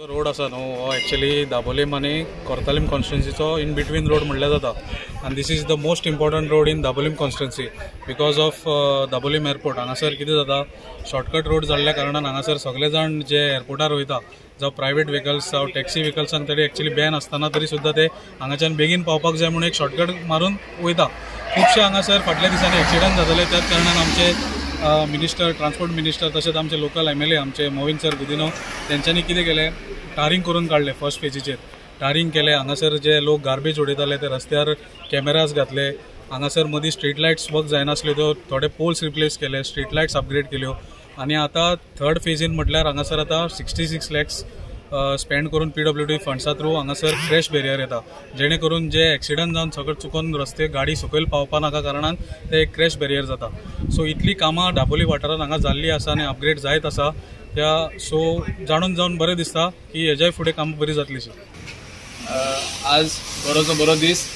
Road आसा न्हू हो एक्चुली दाबोलीम आनी कोर्तालीम कॉन्स्टिट्युन्सीचो इन बिटवीन रोड म्हणल्यार जाता आनी this is the most important road in Dabolim constituency because of Dabolim airport. हांगासर कितें जाता, शॉर्टकट रोड जाल्ल्या कारणान हांगासर सगळे जाण जे एअरपोर्टार वयता, जावं प्रायवेट व्हेकल्स जावं टॅक्सी व्हेकल्सांक तरी एक्चुली बॅन आसतना तरी सुद्दां ते हांगाच्यान बेगीन पावपाक जाय म्हणून एक शॉर्टकट मारून वयता. खुबशे हांगासर फाटल्या दिसांनी एक्सिडंट जाताले, त्याच कारणान आमचे मिनिस्टर, ट्रान्सपोर्ट मिनिस्टर तशेंच आमचे लोकल एमएलए आमचे मोविन सर गुदिनो तेंच्यांनी कितें केलें, टारींग करून काडलें. फर्स्ट फेजीचेर टारींग केलें. हांगासर जे लोक गार्बेज उडयताले ते रस्त्यार कॅमेराज घातले. हांगासर मदीं स्ट्रीट लायट्स वर्क जायनासल्यो त्यो थोडे पोल्स रिप्लेस केले, स्ट्रीट लायट्स अपग्रेड केल्यो. आनी आतां थर्ड फेजीन म्हटल्यार हांगासर आतां 66 लॅक्स स्पेंड करून पीडब्ल्यूडी फंड्सा थ्रू हांगासर क्रॅश बॅरियर येता, जेणे करून जे एक्सिडंट जावन सगळें चुकोन रस्ते गाडी सकयल पावपा नाका कारणान ते एक क्रॅश बॅरियर जाता. सो इतली कामां दाबोली वाठारांत हांगा जाल्ली आसा आनी अपग्रेड जायत आसा. त्या सो जाणून जावन बरें दिसता की हेज्याय फुडें कामां बरीं जातलीं. आज बरोचो बरो दीस,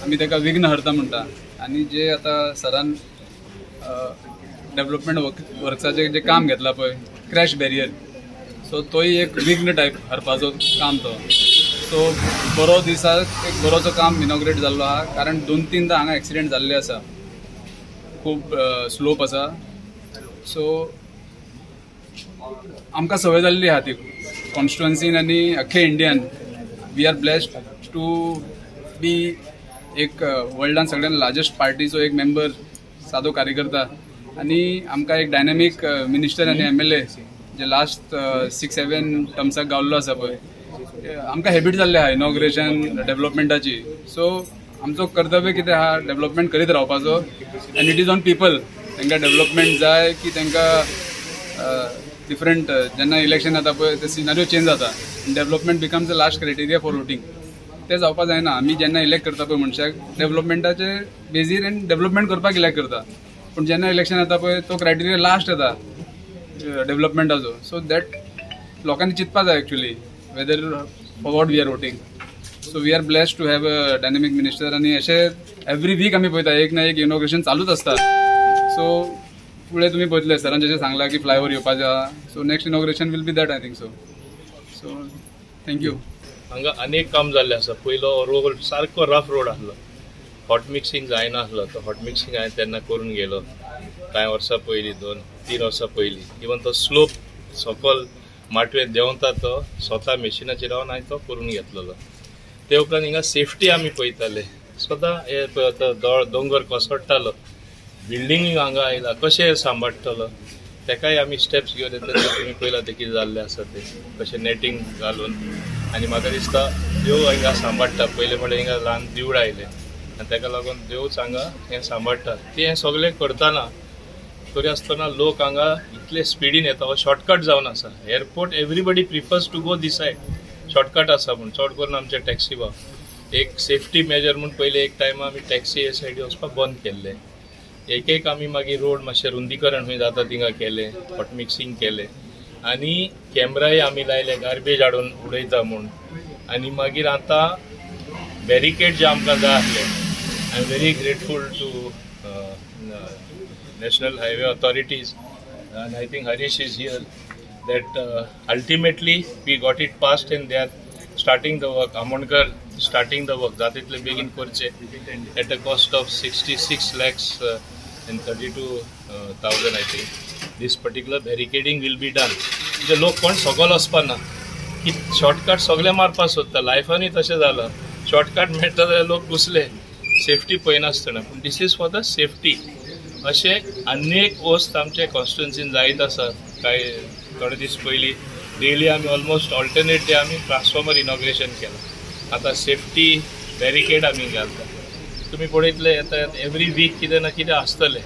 आमी ताका विघ्न हरता म्हणटा. आनी जे आतां सरान डेवलपमेंट वर्क्साचें जें काम घेतलां पळय, क्रॅश बॅरियर, सो तोय एक विघ्न टायप हरपाचो काम तो. सो बरो दिसाक एक बरोचो काम इनॉग्रेट जाल्लो आहा, कारण 2-3 हांगा एक्सिडेंट जाल्ले आसा, खूब स्लोप आसा. सो आमकां संवय जाल्ली आहा ती कॉन्स्टिट्युएन्सीन आनी अख्खे Indian. We are blessed to be एक वर्ल्डान सगळ्यान लार्जस्ट पार्टीचो एक मेंबर, सादो कार्यकर्ता, आनी आमकां एक डायनामीक मिनिस्टर आनी एमएलए जे लास्ट 6-7 टर्म्साक गावल्लो आसा पळय, आमकां हेबीट जाल्ले आहा इनॉग्रेशन डेवलपमेंटाची. सो आमचो कर्तव्य कितें आहा, डेवलपमेंट करीत रावपाचो. And it is on people, तांकां डेवलपमेंट जाय की तांकां डिफरंट जेन्ना इलेक्शन जाता पळय ते सिनारियो चेंज जाता, development becomes the last criteria for voting. तें जावपा जायना. आमी जेन्ना इलेक्ट करता पळय मनशाक डेवलपमेंटाचे बेजीर आनी डेवलपमेंट करपाक इलेक्ट करता, पूण जेन्ना इलेक्शन जाता पळय तो क्रायटेरिया लास्ट येता डेवलपमेंटाचो. सो that लोकांनी चिंतपा जाय actually whether for what we are voting. So we are blessed to have a dynamic minister. आनी अशें एवरी वीक आमी पळयता एक ना एक इनॉग्रेशन चालूच आसता. सो फुडें तुमी पळयतले सरान जशें सांगलां की फ्लायओवर येवपाचें आहा, so next inauguration will be that I think so. So thank you. हांगा अनेक काम जाल्लें आसा. पयलो रोड सारको रफ रोड आसलो, हॉट मिक्सिंग जायना आसलो, तो हॉट मिक्सिंग हांवें तेन्ना करून गेलो कांय वर्सां पयलीं, 2-3 वर्सां पयलीं. इवन तो स्लोप सकल माटवे देंवता तो स्वता मेशिनाचेर रावन हांवें तो करून घेतलेलो. ते उपरांत हिंगा सेफ्टी आमी पळयताले स्वता, हे दोंगर कोसळटालो, बिल्डींग हांगा आयला कशें सांबाळटलो तेकाय आमी स्टेप्स घेवन येता. तुमी पळयलां तें कितें जाल्लें आसा तें, कशें नेटींग घालून. आनी म्हाका दिसता देव हिंगा सांबाळटा. पयलें म्हणल्यार हिंगा ल्हान देवूळ आयलें आनी तेका लागून देवच हांगा हें सांबाळटा. तें हें सगळें करतना तरी आसतना लोक हांगा इतले स्पिडीन येता, हो शॉर्टकट जावन आसा. Airport everybody prefers to go this side, shortcut आसा म्हूण. चड करून आमचे टॅक्सी भाव एक सेफ्टी मेजर म्हूण पयले एक टायमा आमी टॅक्सी हे सायडी वचपाक बंद केल्ले. एक एक आमी मागीर रोड मातशें रुंदीकरण खंय जाता थिंगा केलें, हॉट मिक्सिंग केलें, आनी कॅमराय आमी लायले गार्बेज हाडून उडयता म्हूण. आनी मागीर आतां बॅरिकेड जे आमकां जाय आसले, I am very grateful to National Highway authorities and I think Harish is here that ultimately we got it passed and they are starting the work. Amonkar starting the work जाता तितले बेगीन करचे at a cost of 66 lakhs and 32,000 I think. This particular barricading will be done. म्हणजे लोक कोण सकयल वचपाना की shortcut सगळे मारपाक सोदता. लायफानूय तशें जालां, शॉर्टकट मेळटा जाल्यार लोक घुसले सेफ्टी पळयनासतना. पूण this is for the safety. अशें अनेक वस्त आमचे कॉन्स्टिट्युन्सीन जायत आसात. कांय थोडे दीस पयलीं डेली आमी ऑलमोस्ट ऑल्टरनेट डे आमी ट्रान्सफॉर्मर इनॉग्रेशन केलां. आतां सेफ्टी बॅरिकेड आमी घालता. तुमी पळयतले येता एवरी वीक कितें ना कितें आसतलें.